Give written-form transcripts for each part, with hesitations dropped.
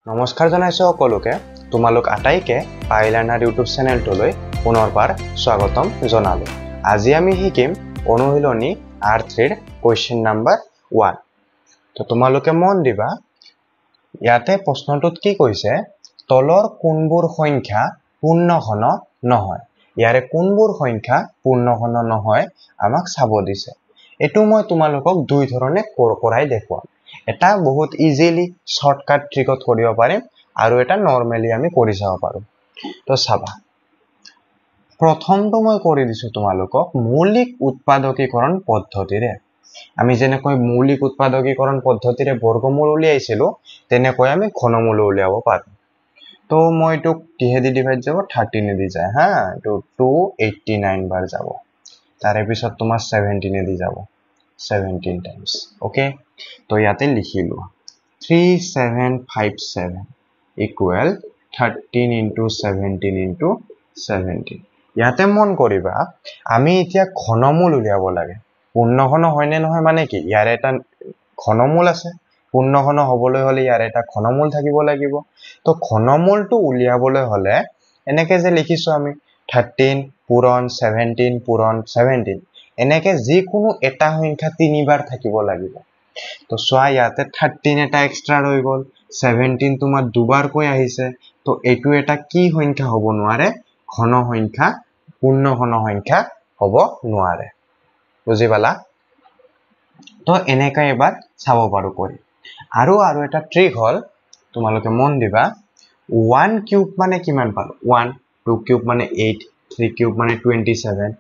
নমস্কাৰ জনাইছোঁ সকলোকে। তোমালোক আটাইকে পাইলাৰ্ণাৰ ইউটিউব চেনেলটোলৈ পুনৰবাৰ স্বাগতম জনালোঁ। আজি আমি শিকিম অনুশীলনী আৰ থ্ৰীৰ কুৱেশ্যন নাম্বাৰ 1। তো তোমালোকে মন দিবা, ইয়াতে প্ৰশ্নটোত কি কৈছে, তলৰ কোনবোৰ সংখ্যা পূৰ্ণঘন নহয়। ইয়াৰে কোনবোৰ সংখ্যা পূৰ্ণঘন নহয় আমাক চাব দিছে। এইটো মই তোমালোকক দুই ধৰণে কৰাই দেখুৱাম। এটা বহুত ইজিলি শ্বৰ্টকাট ট্ৰিকত কৰিব পাৰিম আৰু এটা নৰ্মেলি আমি কৰি চাব পাৰোঁ। তো চাবা, প্ৰথমটো মই কৰি দিছোঁ তোমালোকক মৌলিক উৎপাদকীকৰণ পদ্ধতিৰে। আমি যেনেকৈ মৌলিক উৎপাদকীকৰণ পদ্ধতিৰে বৰ্গমূল উলিয়াইছিলোঁ, তেনেকৈ আমি ঘনমূলো উলিয়াব পাৰোঁ। তো মই এইটোক কিহেদি ডিভাইড যাব, 13এদি যায়, হা, এইটো 289 বাৰ যাব। তাৰে পিছত তোমাৰ 17এদি যাব, 17 টাইমছ। অ'কে, তো ইয়াতে লিখি লোৱা 3757 ইকুৱেল 13 ইণ্টু 17 ইণ্টু 17। ইয়াতে মন কৰিবা, আমি এতিয়া ঘনমূল উলিয়াব লাগে। পূৰ্ণঘন হয়নে নহয় মানে কি, ইয়াৰে এটা ঘনমূল আছে। পূৰ্ণঘন হ'বলৈ হ'লে ইয়াৰে এটা ঘনমূল থাকিব লাগিব। তো ঘনমূলটো উলিয়াবলৈ হ'লে এনেকে যে লিখিছোঁ আমি 13 পূৰণ 17 পূৰণ 17, এনেকে যিকোনো এটা সংখ্যা তিনিবাৰ থাকিব লাগিব। তো চোৱা, ইয়াতে 13 এটা এক্সট্ৰা ৰৈ গ'ল, 17 তোমাৰ দুবাৰকৈ আহিছে। তো এইটো এটা কি সংখ্যা হ'ব নোৱাৰে, ঘন সংখ্যা, পূৰ্ণ ঘন সংখ্যা হ'ব নোৱাৰে। বুজি পালা? তো এনেকৈ এবাৰ চাব পাৰোঁ কৰি। আৰু এটা ট্ৰিক হ'ল, তোমালোকে মন দিবা, 1 কিউব মানে কিমান পালোঁ, 1, 2 কিউব মানে 8, 3 কিউব মানে 27।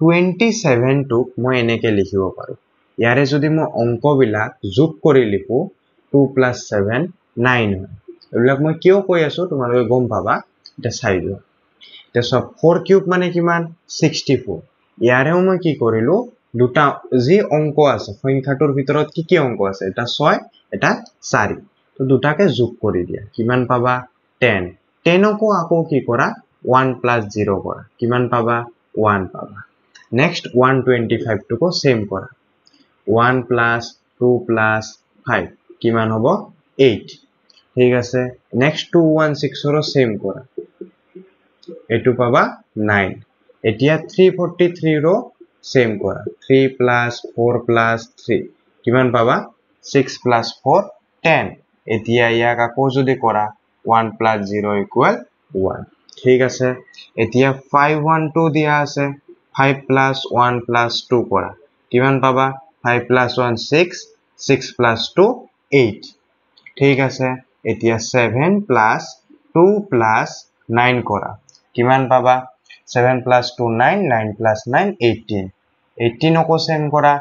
27টোক মই এনেকৈ লিখিব পাৰোঁ। ইয়াৰে যদি মই অংকবিলাক যোগ কৰি লিখোঁ, 2 প্লাছ 7 9 হয়। এইবিলাক মই কিয় কৈ আছোঁ তোমালোকে গম পাবা, এতিয়া চাই যোৱা। এতিয়া চোৱা, 4 কিউব মানে কিমান, 64। ইয়াৰেও মই কি কৰিলোঁ, দুটা যি অংক আছে সংখ্যাটোৰ ভিতৰত কি কি অংক আছে, এটা 6, এটা 4, তো দুটাকে যোগ কৰি দিয়া, কিমান পাবা, 10। 10কো আকৌ কি কৰা, 1 প্লাছ 0 কৰা, কিমান পাবা, 1 পাবা। নেক্সট 125টোকো ছেম কৰা, 1 প্লাছ 2 প্লাছ 5 কিমান হ'ব, 8। ঠিক আছে, নেক্সট 216ৰো ছেম কৰা, এইটো পাবা 9। এতিয়া 343ৰো ছেম কৰা, 3 প্লাছ 4 প্লাছ 3 কিমান পাবা, 6 প্লাছ 4 10। এতিয়া ইয়াক আকৌ যদি কৰা, 1 প্লাছ 0 ইকুৱেল 1। ঠিক আছে, এতিয়া 512 দিয়া আছে, 5 প্লাছ 1 প্লাছ 2 কৰা, কিমান পাবা, 5 প্লাছ 1 6, 6 প্লাছ 2 8। ঠিক আছে, এতিয়া 7 প্লাছ 2 প্লাছ 9 কৰা, কিমান পাবা, 7 প্লাছ 2 9, 9 প্লাছ 9 18। 18কো ছেম কৰা,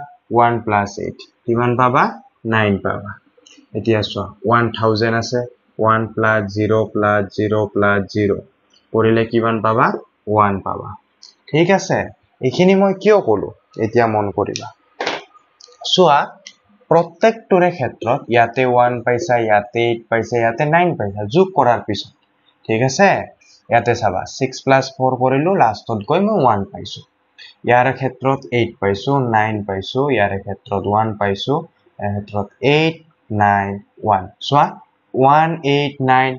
1 প্লাছ 8 কিমান পাবা, 9 পাবা। এতিয়া চোৱা, 1000 আছে, 1 প্লাছ 0 প্লাছ 0 প্লাছ 0 কৰিলে কিমান পাবা, 1 পাবা। ঠিক আছে, এইখিনি মই কিয় ক'লো এতিয়া মন কৰিবা। চোৱা, প্ৰত্যেকটোৰে ক্ষেত্ৰত ইয়াতে 1 পাইছা, ইয়াতে 8 পাইছা, ইয়াতে 9 পাইছা, যোগ কৰাৰ পিছত। ঠিক আছে, ইয়াতে চাবা 6 প্লাছ 4 কৰিলোঁ, লাষ্টত গৈ মই 1 পাইছোঁ। ইয়াৰ ক্ষেত্ৰত 8 পাইছোঁ, 9 পাইছোঁ, ইয়াৰে ক্ষেত্ৰত 1 পাইছোঁ, ইয়াৰ ক্ষেত্ৰত 8 9 1। চোৱা, 1 8 9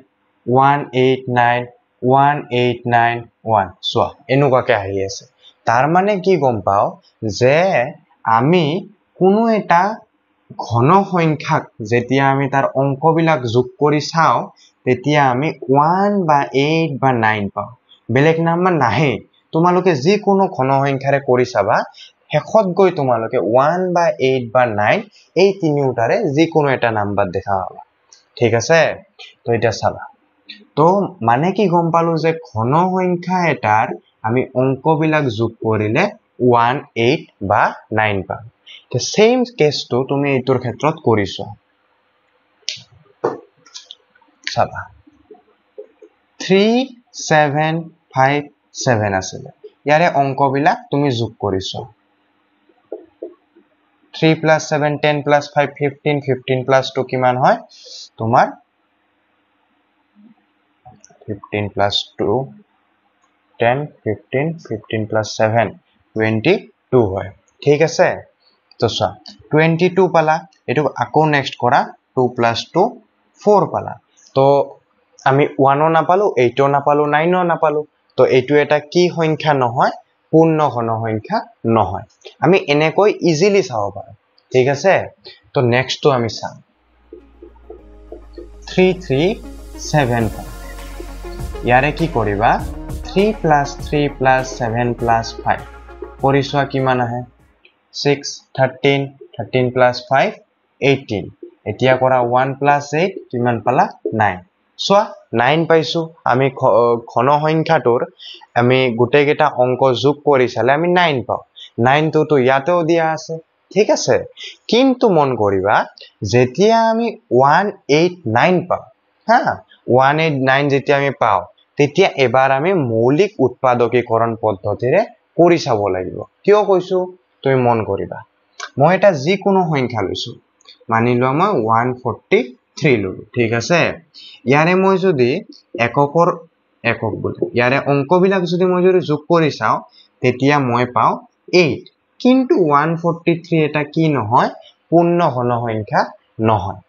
1 8 9 1 8 9 1, চোৱা এনেকুৱাকে আহি আছে। তাৰ মানে কি গম পাওঁ যে আমি কোনো এটা ঘন সংখ্যাক যেতিয়া আমি তাৰ অংকবিলাক যোগ কৰি চাওঁ, তেতিয়া আমি 1 বা 8 বা 9 পাওঁ, বেলেগ নাম্বাৰ নাহে। তোমালোকে যিকোনো ঘন সংখ্যাৰে কৰি চাবা, শেষত গৈ তোমালোকে 1 বা 8 বা 9 এই তিনিওটাৰে যিকোনো এটা নাম্বাৰ দেখা পাবা। ঠিক আছে, তো এতিয়া চাবা, তো মানে কি গম পালো যে ঘন সংখ্যা এটাৰ আমি অংকবিলাক যোগ কৰিলে 1, 8 বা 9 পাম। ছেইম কেছটো তুমি এইটোৰ ক্ষেত্ৰত কৰিছা। চাবা, 3 7 5 7 আছিলে, ইয়াৰে অংকবিলাক তুমি যোগ কৰিছা। 3 প্লাছ 7 10 প্লাছ 5 15, 15 প্লাছ 2 কিমান হয় তোমাৰ, 15 প্লাছ 2 10, 15, 15 প্লাছ 7 22 হয়। ঠিক আছে, তো চোৱা 22 পালা, এইটো আকৌ নেক্সট কৰা, 2 প্লাছ 2 4 পালা। তো আমি 1ও নাপালো, 8ও নাপালো, 9ও নাপালো। তো এইটো এটা কি সংখ্যা নহয়? পূৰ্ণ ঘন সংখ্যা নহয়। আমি এনেকৈ ইজিলি চাব পাৰো। ঠিক আছে, তো নেক্সটটো আমি চাম 3 3 7 5। ইয়াৰে কি কৰিবা? 3 প্লাছ 3 প্লাছ 7 প্লাছ 5 কৰি চোৱা কিমান আহে? 6, 13, 13 প্লাছ 5 18। এতিয়া কৰা 1 প্লাছ 8 কিমান পালা? 9। চোৱা 9 পাইছো আমি। ঘন সংখ্যাটোৰ আমি গোটেইকেইটা অংক যোগ কৰি চালে আমি 9 পাওঁ। 9টোতো ইয়াতেও দিয়া আছে। ঠিক আছে, কিন্তু মন কৰিবা যেতিয়া আমি 1 8 9 পাওঁ, হা 1 8 9 যেতিয়া আমি পাওঁ, তেতিয়া এবাৰ আমি মৌলিক উৎপাদকীকৰণ পদ্ধতিৰে কৰি চাব লাগিব। কিয় কৈছো তুমি মন কৰিবা। মই এটা যিকোনো সংখ্যা লৈছো, মানি লোৱা মই 143 ললো। ঠিক আছে, ইয়াৰে মই যদি এককৰ একক বোলে ইয়াৰে অংকবিলাক যদি মই যদি যোগ কৰি চাওঁ, তেতিয়া মই পাওঁ 8। কিন্তু 143 এটা কি নহয়? পূৰ্ণ ঘন সংখ্যা নহয়।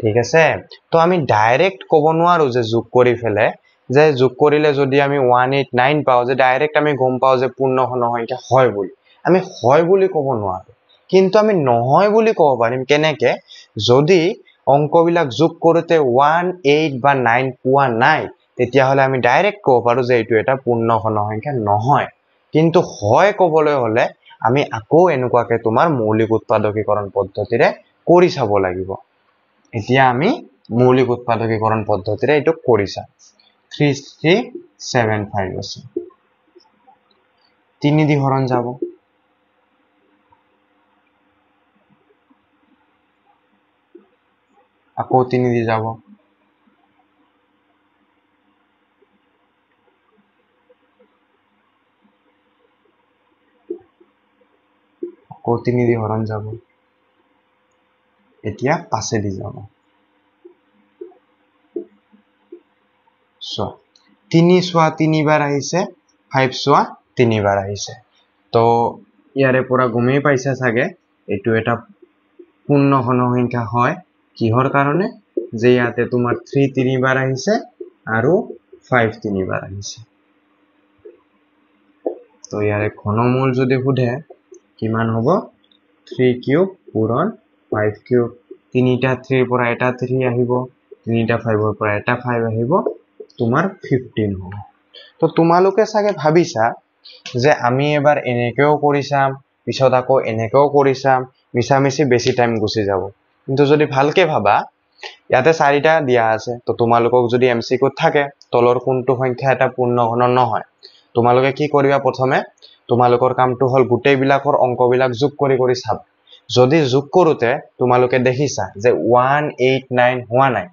ঠিক আছে, তো আমি ডাইৰেক্ট ক'ব নোৱাৰো যে যোগ কৰি ফেলে, যে যোগ কৰিলে যদি আমি 1 8 9 পাওঁ, যে ডাইৰেক্ট আমি গম পাওঁ যে পূৰ্ণ ঘন সংখ্যা হয় বুলি। আমি হয় বুলি ক'ব নোৱাৰো, কিন্তু আমি নহয় বুলি ক'ব পাৰিম। কেনেকে? যদি অংকবিলাক যোগ কৰোঁতে 1 8 বা 9 পোৱা নাই, তেতিয়াহ'লে আমি ডাইৰেক্ট ক'ব পাৰো যে এইটো এটা পূৰ্ণ ঘন সংখ্যা নহয়। কিন্তু হয় ক'বলৈ হ'লে আমি আকৌ এনেকুৱাকে তোমাৰ মৌলিক উৎপাদকীকৰণ পদ্ধতিৰে কৰি চাব লাগিব। এতিয়া আমি মৌলিক উৎপাদকীকৰণ পদ্ধতিৰে এইটো কৰি চাম। 3 3 7 5 আছে, 3 দি হৰণ যাব, আকৌ 3 দি যাব, আকৌ 3 দি হৰণ যাব, এতিয়া 5 দি যাব। চোৱা 3 চোৱা তিনিবাৰ আহিছে, 5 চোৱা তিনিবাৰ আহিছে। তো ইয়াৰে পৰা গমেই পাইছা চাগে এইটো এটা পূৰ্ণ ঘন সংখ্যা হয়। কিহৰ কাৰণে? যে ইয়াতে তোমাৰ 3 তিনিবাৰ আহিছে আৰু 5 তিনিবাৰ আহিছে। তো ইয়াৰে ঘনমূল যদি সোধে কিমান হ'ব? 3 কিউব পূৰণ 5 কিউব। তিনিটা 3ৰ পৰা এটা 3 আহিব, তিনিটা 5ৰ পৰা এটা 5 আহিব, তোমাৰ 15 হ'ব। তো তোমালোকে চাগে ভাবিছা যে আমি এবাৰ এনেকেও কৰি চাম, পিছত আকৌ এনেকেও কৰি চাম, মিছামিছি বেছি টাইম গুচি যাব। কিন্তু যদি ভালকে ভাবা, ইয়াতে 4টা দিয়া আছে, তো তোমালোকক যদি এম চি কিউত থাকে তলৰ কোনটো সংখ্যা এটা পূৰ্ণ ঘন নহয়, তোমালোকে কি কৰিবা? প্ৰথমে তোমালোকৰ কামটো হ'ল গোটেইবিলাকৰ অংকবিলাক যোগ কৰি কৰি চাবা। যদি যোগ কৰোঁতে তোমালোকে দেখিছা যে 1 8 9 হোৱা নাই,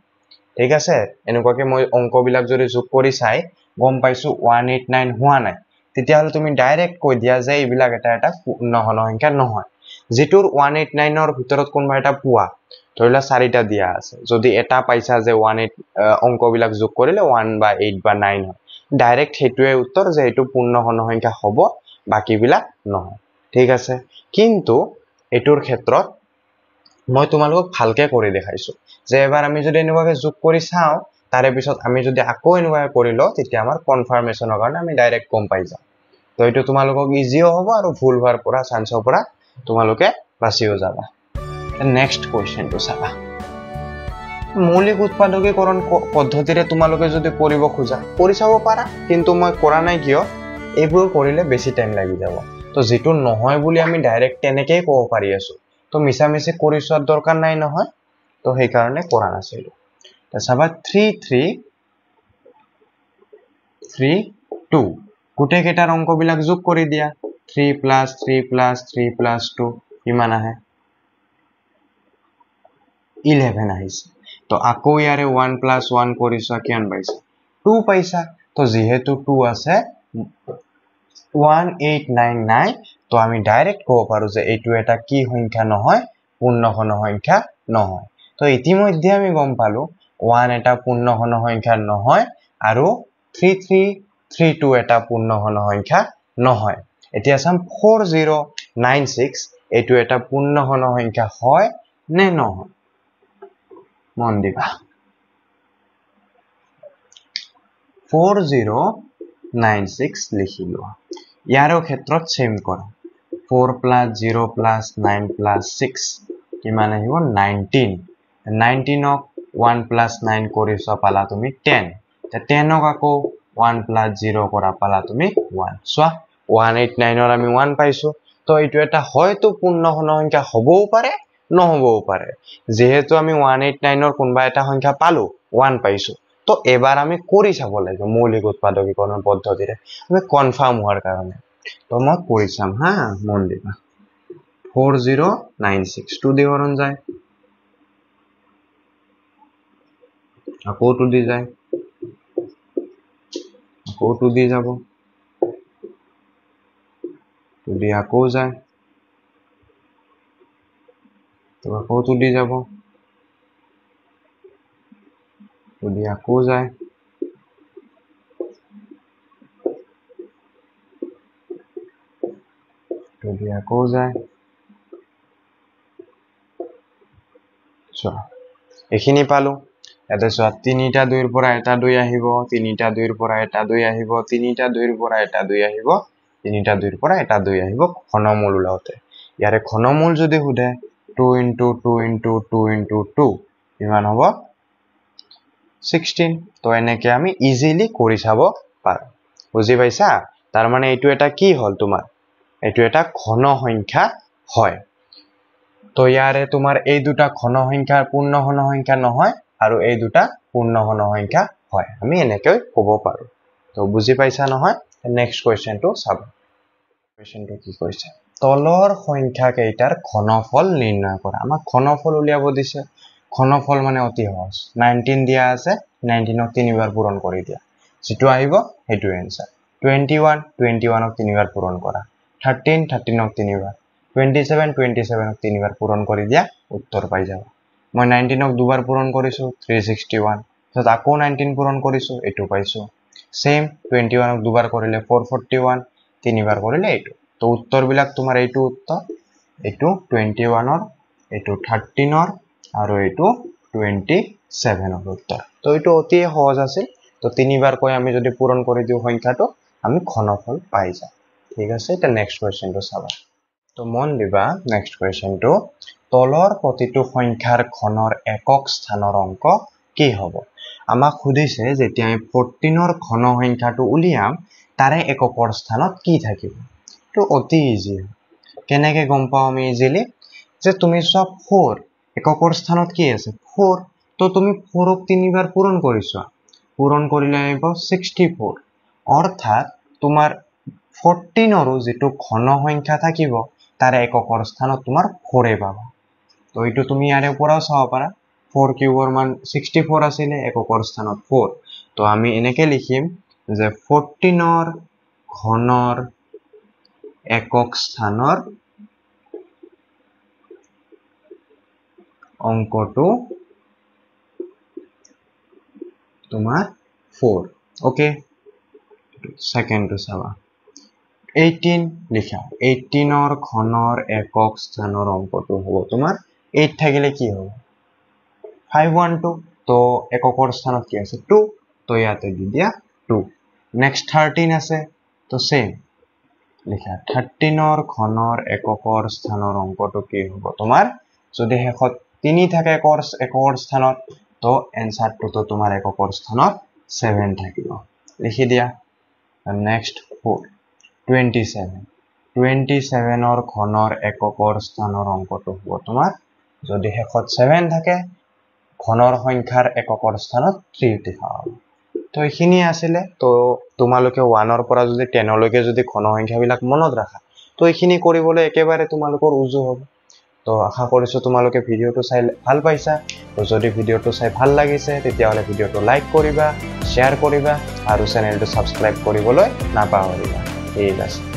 ঠিক আছে, এনেকুৱাকে মই অংকবিলাক যদি যোগ কৰি চাই গম পাইছো 1 8 9 হোৱা নাই, তেতিয়াহ'লে তুমি ডাইৰেক্ট কৈ দিয়া যে এইবিলাক এটা এটা পূৰ্ণ ঘন সংখ্যা নহয়। যিটোৰ 1 8 9ৰ ভিতৰত কোনোবা এটা পোৱা, ধৰি লোৱা 4টা দিয়া আছে, যদি এটা পাইছা যে 1 8 অংকবিলাক যোগ কৰিলে 1 বা 8 বা 9 হয়, ডাইৰেক্ট সেইটোৱে উত্তৰ যে এইটো পূৰ্ণ ঘন সংখ্যা হ'ব, বাকীবিলাক নহয়। ঠিক আছে, কিন্তু এইটোৰ ক্ষেত্ৰত মই তোমালোকক ভালকে কৰি দেখাইছো যে এবাৰ আমি যদি এনেকুৱাকে যোগ কৰি চাওঁ, তাৰে পিছত আমি যদি আকৌ এনেকুৱাকে কৰি লওঁ, তেতিয়া আমাৰ কনফাৰ্মেশ্যনৰ কাৰণে আমি ডাইৰেক্ট গম পাই যাম। তো এইটো তোমালোকক ইজিও হ'ব আৰু ভুল হোৱাৰ পৰা চান্সৰ পৰা তোমালোকে বাচিও যাবা। নেক্সট কুৱেশ্যনটো চাবা। মৌলিক উৎপাদকীকৰণ পদ্ধতিৰে তোমালোকে যদি কৰিব খোজা কৰি চাব পাৰা, কিন্তু মই কৰা নাই। কিয়? এইবোৰ কৰিলে বেছি টাইম লাগি যাব। তো যিটো নহয় বুলি আমি ডাইৰেক্ট তেনেকেই ক'ব পাৰি আছো, তো মিছামিছি কৰি চোৱাৰ দৰকাৰ নাই নহয়, তো সেইকাৰণে কৰা নাছিলো। চাবা 3 3 3 2 গোটেইকেইটাৰ অংকবিলাক যোগ কৰি দিয়া, 3 প্লাছ 3 প্লাছ 3 প্লাছ 2 কিমান আহে? 11 আহিছে। তো আকৌ ইয়াৰে 1 প্লাছ 1 কৰি চোৱা কিমান পাইছা? 2 পাইছা। তো যিহেতু 2 আছে 1 8 9 9, তো আমি ডাইৰেক্ট ক'ব পাৰো যে এইটো এটা কি সংখ্যা নহয়? পূৰ্ণ ঘন সংখ্যা নহয়। তো ইতিমধ্যে আমি গম পালো 1 এটা পূৰ্ণ ঘন সংখ্যা নহয় আৰু 3 3 3 2 এটা পূৰ্ণ ঘন সংখ্যা নহয়। এতিয়া চাম 4 0 9 6 এইটো এটা পূৰ্ণ ঘন সংখ্যা হয় নে নহয়, মন দিবা। 4096 লিখি লোৱা। ইয়াৰো ক্ষেত্ৰত ছেম কৰা, 4 প্লাছ 0 প্লাছ 9 প্লাছ 6 কিমান আহিব? 19। 19ক 1 প্লাছ 9 কৰি চোৱা পালা তুমি 10। 10ক আকৌ 1 প্লাছ 0 কৰা পালা তুমি 1। চোৱা 189ৰ আমি 1 পাইছো। তো এইটো এটা হয়তো পূৰ্ণ ঘন সংখ্যা হ'বও পাৰে, নহ'বও পাৰে। যিহেতু আমি 189ৰ কোনোবা এটা সংখ্যা পালো, 1 পাইছো, তো এবাৰ আমি কৰি চাব লাগিব মৌলিক উৎপাদকীকৰণ পদ্ধতিৰে, আমি কনফাৰ্ম হোৱাৰ কাৰণে। তো মই কৰি চাম, হা, মন দিবা। 4096 টু দি হৰণ যায়, আকৌ টু দি যায়, আকৌ টু দি যাব, টু দি আকৌ যায়, তো আকৌ টু দি যাব, টু দি আকৌ যায়, টু দি আকৌ যায়। চোৱা এইখিনি পালো। ইয়াতে চোৱা তিনিটা দুইৰ পৰা এটা দুই আহিব, তিনিটা দুইৰ পৰা এটা দুই আহিব, তিনিটা দুইৰ পৰা এটা দুই আহিব, তিনিটা দুইৰ পৰা এটা দুই আহিব ঘনমূল ওলাওঁতে। ইয়াৰে ঘনমূল যদি সোধে 2 ইন্টু 2 ইন্টু 2 ইন্টু 2 কিমান হ'ব? 16। তো এনেকে আমি ইজিলি কৰি চাব পাৰো। বুজি পাইছা? তাৰমানে এইটো এটা কি হ'ল তোমাৰ? এইটো এটা ঘন সংখ্যা হয়। তো ইয়াৰে তোমাৰ এই দুটা ঘন সংখ্যা পূৰ্ণ ঘন সংখ্যা নহয় আৰু এই দুটা পূৰ্ণ ঘন সংখ্যা হয়, আমি এনেকৈ ক'ব পাৰো। তো বুজি পাইছা নহয়? নেক্সট কুৱেশ্যনটো চাব। কুৱেশ্যনটো কি কৈছে? তলৰ সংখ্যা কেইটাৰ ঘনফল নিৰ্ণয় কৰা। আমাক ঘনফল উলিয়াব দিছে। ঘনফল মানে অতি সহজ, 19 দিয়া আছে, 19ক তিনিবাৰ পূৰণ কৰি দিয়া, যিটো আহিব সেইটোৱে এনচাৰ। 21, 21ক তিনিবাৰ পূৰণ কৰা, 13, 13ক তিনিবাৰ, 27, 27ক তিনিবাৰ পূৰণ কৰি দিয়া, উত্তৰ পাই যাবা। মই 19ক দুবাৰ পূৰণ কৰিছোঁ, 361, তাৰপিছত আকৌ 19 পূৰণ কৰিছোঁ, এইটো পাইছোঁ। ছেম 21ক দুবাৰ কৰিলে 441, তিনিবাৰ কৰিলে এইটো। তো উত্তৰবিলাক তোমাৰ এইটো উত্তৰ, এইটো 21ৰ, এইটো 13ৰ আৰু এইটো 27ৰ উত্তৰ। তো এইটো অতি সহজ আছিল। তো তিনিবাৰকৈ আমি যদি পূৰণ কৰি দিওঁ সংখ্যাটো, আমি ঘনফল পাই যাম। ঠিক আছে, এতিয়া নেক্সট কুৱেশ্যনটো চাবা। তো মন দিবা নেক্সট কুৱেশ্যনটো, তলৰ প্ৰতিটো সংখ্যাৰ ঘনৰ একক স্থানৰ অংক কি হ'ব? আমাক সুধিছে যেতিয়া আমি 14ৰ ঘন সংখ্যাটো উলিয়াম, তাৰে এককৰ স্থানত কি থাকিব। তো অতি ইজি। কেনেকে গম পাওঁ আমি ইজিলি? যে তুমি চোৱা 4 এককৰ স্থানত কি আছে? 4। তো তুমি 4ক তিনিবাৰ পূৰণ কৰি চোৱা, পূৰণ কৰিলে আমি পাওঁ 64। অৰ্থাৎ তোমাৰ 14ৰো যিটো ঘন সংখ্যা থাকিব, তাৰে এককৰ স্থানত তোমাৰ 4 পাবা। তো এইটো তুমি ইয়াৰে পৰাও চাব পাৰা, 4 কিউবৰ মান 64 আছিলে, এককৰ স্থানত 4। তো আমি এনেকে লিখিম যে 14ৰ ঘনৰ একক স্থানৰ অংকটো তোমাৰ 4। অ'কে, ছেকেণ্ডটো চাবা, 18 লিখা, 18ৰ ঘনৰ একক স্থানৰ অংকটো হ'ব তোমাৰ 8 থাকিলে কি হ'ব? 512। তো এককৰ স্থানত কি আছে? 2। তো ইয়াতে দি দিয়া 2। নেক্সট 13 আছে, তো ছেম লিখা, 13ৰ ঘনৰ এককৰ স্থানৰ অংকটো কি হ'ব তোমাৰ? যদি শেষত 3 থাকে এককৰ স্থানত, তো এনচাৰটোতো তোমাৰ এককৰ স্থানত 7 থাকিব, লিখি দিয়া। নেক্সট 4, 27, 27ৰ ঘনৰ এককৰ স্থানৰ অংকটো হ'ব তোমাৰ, যদি শেষত 7 থাকে, ঘনৰ সংখ্যাৰ এককৰ স্থানত 3 লিখা হ'ব। তো এইখিনিয়ে আছিলে। তো তোমালোকে 1ৰ পৰা যদি 10লৈকে যদি ঘন সংখ্যাবিলাক মনত ৰাখা, তো এইখিনি কৰিবলৈ একেবাৰে তোমালোকৰ উজু হ'ব। তো আশা কৰিছোঁ তোমালোকে ভিডিঅ'টো চাই ভাল পাইছা। তো যদি ভিডিঅ'টো চাই ভাল লাগিছে, তেতিয়াহ'লে ভিডিঅ'টো লাইক কৰিবা, শ্বেয়াৰ কৰিবা আৰু চেনেলটো ছাবস্ক্ৰাইব কৰিবলৈ নাপাহৰিবা। ঠিক আছে।